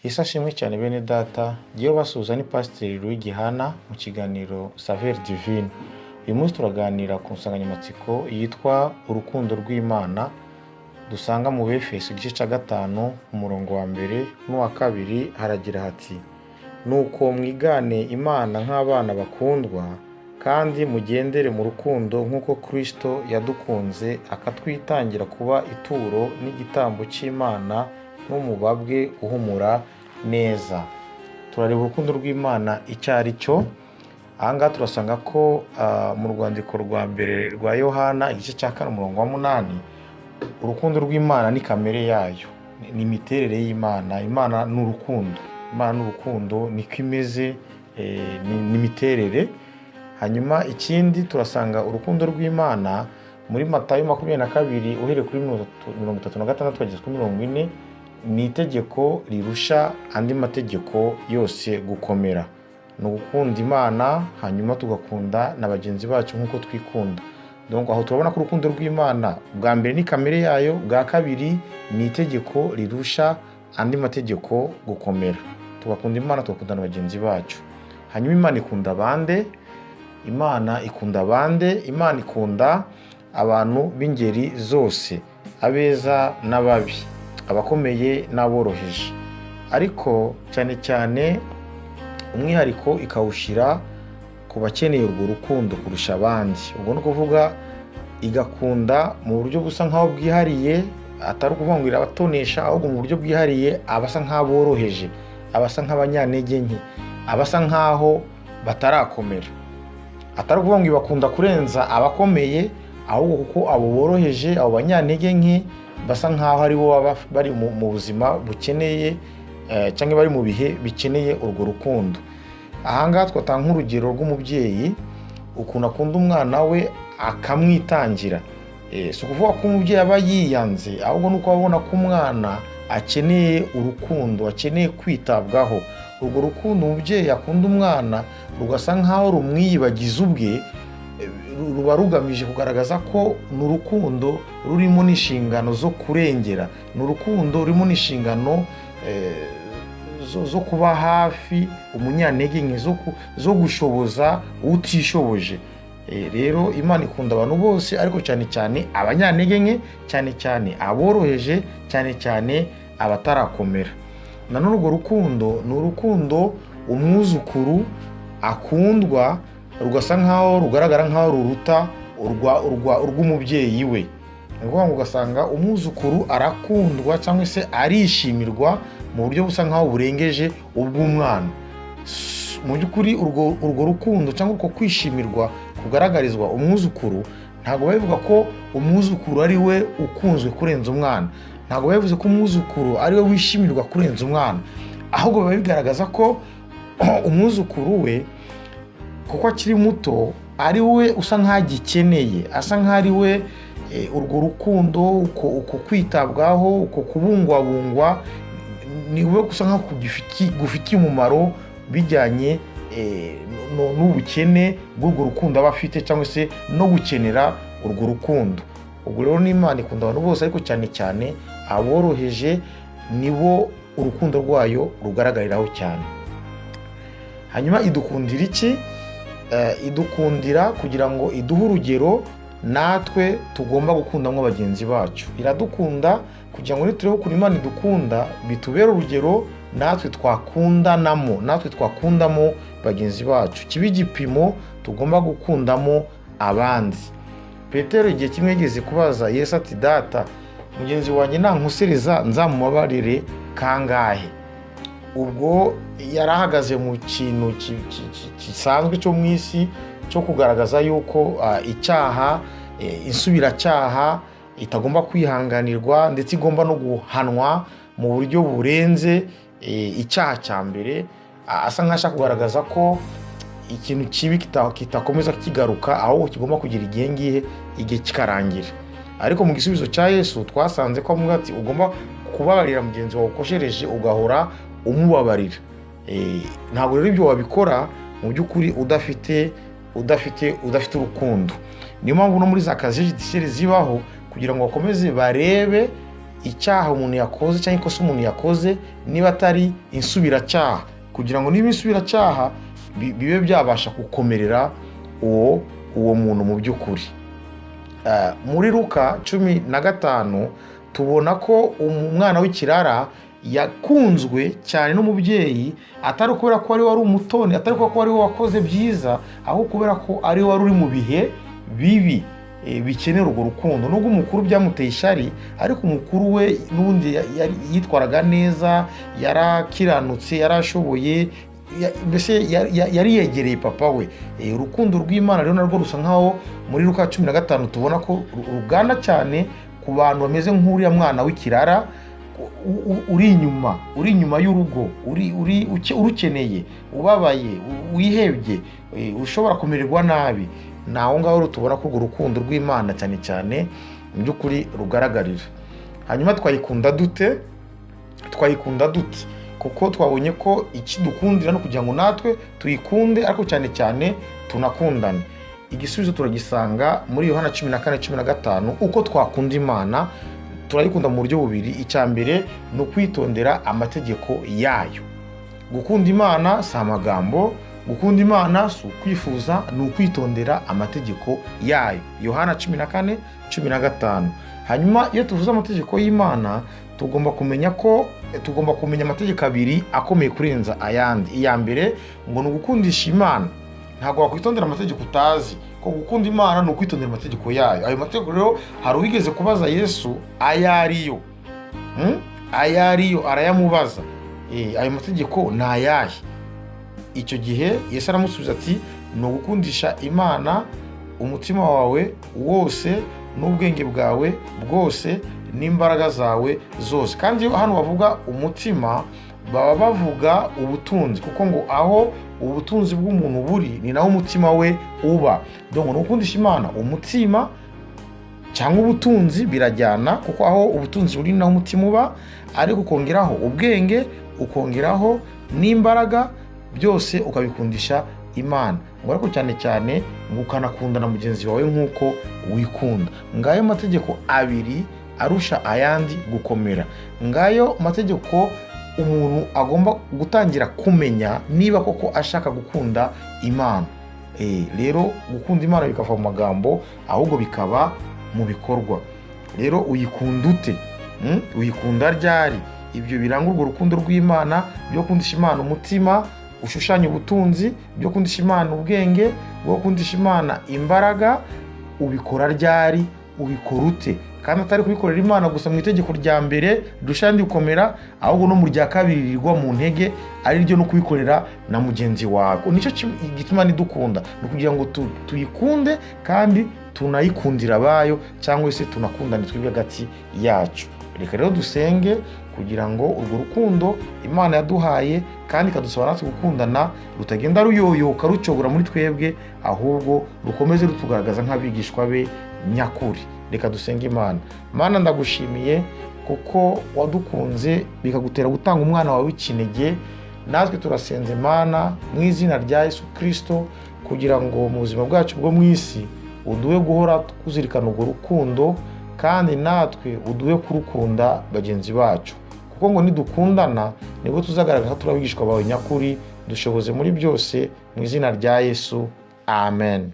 Yesu ashimwe cyane bene data, ngewe basuhuza ni Pasiteri Louis Gihana mu kiganiro Saveur Divine. Uyu munsi turaganira ku nsanganyamatsiko yitwa urukundo rw'Imana, dusanga mu Befeso igice cya 5, umurongo wa mbere n'uwa kabiri. Haragira hati: "Nuko mwigane Imana nk'abana bakundwa, kandi mugendere mu rukundo nk'uko Kristo yadukunze akatwitangira kuba ituro n'igitambo cy'Imana n'umubabwe uhumura neza." Turareba urukundo rw'Imana icyo ari cyo. Aha ngaha turasanga ko mu rwandiko rwa mbere rwa Yohana, igice cya 4, umurongo wa 8, urukundo rw'Imana ni kamere yayo, ni imiterere y'Imana. Imana ni urukundo, Imana ni urukundo, niko imeze, ni imiterere. Hanyuma ikindi, turasanga urukundo rw'Imana muri Matayo 22, uhereye kuri 36 kugeza kuri 40, ni itegeko rirusha andi mategeko yose gukomera. Ni ugukunda Imana, hanyuma tugakunda na bagenzi bacu nk'uko twikunda. Donc aho turabona ko urukundo rw'Imana, bwa mbere, ni kamere yayo, bwa kabiri, ni itegeko rirusha andi mategeko gukomera. Tugakunda Imana, tugakunda na bagenzi bacu. Hanyuma Imana ikunda bande? Imana ikunda bande? Imana ikunda abantu b'ingeri zose, abeza n'ababi, abakomeye n'aboroheje, ariko cyane cyane umwihariko ikawushyira ku bakeneye urwo rukundo kurusha abandi. Ubwo ni ukuvuga igakunda mu buryo busa nk'aho bwihariye, atari ukuvuga ngo irabatonesha, ahubwo mu buryo bwihariye abasa nk'aboroheje, abasa nk'abanyantege nke, abasa nk'aho batarakomera. Atari ukuvuga ngo ibakunda kurenza abakomeye, ahubwo kuko abo boroheje, abo banyantege nke, basa nk'aho aribo baba bari mu buzima bukeneye cyangwa bari mu bihe bikeneye urwo rukundo. Ahangaha twatanga nk'urugero rw'umubyeyi, ukuntu akunda umwana we akamwitangira. Si ukuvuga ko umubyeyi aba yiyanze, ahubwo ni uko abona ko umwana akeneye urukundo, akeneye kwitabwaho. Urwo rukundo umubyeyi akunda umwana rugasa nk'aho rumwiyibagiza ubwe, ruba rugamije kugaragaza ko ni urukundo rurimo n'inshingano zo kurengera, ni urukundo rurimo n'inshingano zo kuba hafi umunyantege nke, zo gushoboza utishoboje. Rero Imana ikunda abantu bose, ariko cyane cyane abanyantege nke, cyane cyane aboroheje, cyane cyane abatarakomera. Nanone urwo rukundo ni urukundo umwuzukuru akundwa rugasa nkaho rugaragara nkaho ruruta urw'umubyeyi we. Ni ukuvuga ngo ugasanga umwuzukuru arakundwa cyangwa se arishimirwa mu buryo busa nkaho burengeje ubw'umwana. Mu by'ukuri urwo rukundo cyangwa urwo kwishimirwa kugaragarizwa umwuzukuru, ntabwo biba bivuga ko umwuzukuru ari we ukunzwe kurenza umwana, ntabwo biba bivuze ko umwuzukuru ari we wishimirwa kurenza umwana, ahubwo biba bigaragaza ko umwuzukuru we, kuko akiri muto, ari we usa nk'aho agikeneye, asa nk'aho ari we urwo rukundo, uko kwitabwaho, uko kubungwabungwa, ni we gusa nk'aho gufitiye umumaro bijyanye n'ubukene bw'urwo rukundo aba afite, cyangwa se no gukenera urwo rukundo. Ubwo rero n'Imana ikunda abantu bose, ariko cyane cyane aboroheje nibo urukundo rwayo rugaragariraho cyane. Hanyuma idukundira iki? Idukundira kugira ngo iduhe urugero natwe tugomba gukundamo bagenzi bacu. Iradukunda kugira ngo niturebe ukuntu Imana idukunda, bitubere urugero natwe twakundanamo, natwe twakundamo bagenzi bacu, kibe igipimo tugomba gukundamo abandi. Petero igihe kimwe yigeze kubaza Yesu ati: "Data, mugenzi wanjye nankosereza nzamubabarire kangahe?" Ubwo yari ahagaze mu kintu gisanzwe cyo mu isi, cyo kugaragaza yuko icyaha, insubiracyaha itagomba kwihanganirwa, ndetse igomba no guhanwa mu buryo burenze icyaha cya mbere. Asa nk'aho ashaka kugaragaza ko ikintu kibi kitakomeza kigaruka, ahubwo kigomba kugira igihe ngihe, igihe kikarangira. Ariko mu gisubizo cya Yesu twasanze ko avuga ati: "Ugomba kubabarira mugenzi wawe ukoshereje, ugahora umubabarira." Ntabwo rero ibyo wabikora mu by'ukuri udafite urukundo. Niyo mpamvu no muri za casier judiciaire zibaho kugira ngo bakomeze barebe. icyaha umuntu yakoze cyangwa ikosa umuntu yakoze, niba atari insubiracyaha, kugira ngo niba insubiracyaha bibe byabasha gukomerera uwo muntu mu by'ukuri. Muri Luka 15 tubona ko umwana w'ikirara yakunzwe cyane n'umubyeyi, atari ukubera ko ari we wari umutoni, atari kubera ko ari we wakoze byiza, ahubwo kubera ko ari we wari uri mu bihe bibi bikenera urwo rukundo. Nubwo umukuru byamuteye ishyari, ariko umukuru we n'ubundi yitwaraga neza, yarakiranutse, yarashoboye, mbese yari yegereye papa we. Urukundo rw'Imana rero narwo rusa nkaho muri Luka 15 tubona ko rugana cyane ku bantu bameze nk'uriya mwana w'ikirara uri inyuma y'urugo, urukeneye, ubabaye, wihebye, ushobora kumererwa nabi. Ni aho ngaho rero tubona ko urwo rukundo rw'Imana cyane cyane mu by'ukuri rugaragarira. Hanyuma twayikunda dute? Twayikunda dute? Kuko twabonye ko ikidukundira no kugira ngo natwe tuyikunde, ariko cyane cyane tunakundane. Igisubizo turagisanga muri Yohana 14:15. Uko twakunda Imana, turayikunda mu buryo bubiri. Icya mbere ni ukwitondera amategeko yayo. Gukunda Imana si amagambo, gukunda Imana si ukwifuza, ni ukwitondera amategeko yayo. Yohana 14:15. Hanyuma iyo tuvuze amategeko y'Imana, tugomba kumenya ko tugomba kumenya amategeko abiri akomeye kurenza ayandi. Iya mbere ngo ni ugukundisha Imana. Ntabwo wakwitondera amategeko utazi ko gukunda Imana ni ukwitondera amategeko yayo. Ayo mategeko rero, hari uwigeze kubaza Yesu ayo ariyo. Ayo ariyo arayamubaza. Ayo mategeko ni ayahe? Icyo gihe Yesu aramusubiza ati: "Ni ugukundisha Imana umutima wawe wose n'ubwenge bwawe bwose n'imbaraga zawe zose." Kandi iyo hano bavuga umutima, baba bavuga ubutunzi, kuko ngo aho ubutunzi bw'umuntu buri ni naho umutima we uba. Donc ni ugukundisha Imana umutima cyangwa ubutunzi, birajyana, kuko aho ubutunzi buri ni naho umutima uba, ariko ukongeraho ubwenge, ukongeraho n'imbaraga, byose ukabikundisha Imana. Ngo ariko cyane cyane ngo ukanakunda na mugenzi wawe nk'uko wikunda. Ngayo mategeko abiri arusha ayandi gukomera. Ngayo mategeko umuntu agomba gutangira kumenya niba koko ashaka gukunda Imana. Rero gukunda Imana bikava mu magambo, ahubwo bikaba mu bikorwa. Rero uyikunda ute? Uyikunda ryari? Ibyo biranga urwo rukundo rw'Imana, byo gukundisha Imana umutima ushushanya ubutunzi, byo gukundisha Imana ubwenge, bwo gukundisha Imana imbaraga, ubikora ryari? Ubikora ute? Kandi atari kubikorera Imana gusa mu itegeko rya mbere rirusha andi gukomera, ahubwo no mu rya kabiri rirwa mu ntege, ari ryo no kubikorera na mugenzi wawe. Nicyo gituma nidukunda, ni ukugira ngo tuyikunde kandi tunayikundira abayo, cyangwa se tunakundane twebwe hagati yacu. Reka rero dusenge kugira ngo urwo rukundo Imana yaduhaye kandi ikadusaba natwe gukundana rutagenda ruyoyoka, rucogora muri twebwe, ahubwo rukomeze rutugaragaza nk'abigishwa be nyakuri. Reka dusenge Imana. Mana, ndagushimiye kuko wadukunze bikagutera gutanga umwana wawe w'ikinege. Natwe turasenze Imana mu izina rya Yesu Kirisito, kugira ngo mu buzima bwacu bwo mu isi uduhe guhora kuzirikana urwo rukundo, kandi natwe uduhe kurukunda bagenzi bacu, kuko ngo nidukundana nibwo tuzagaragaza ko turi abigishwa bawe nyakuri. Dushoboze muri byose mu izina rya Yesu, amen.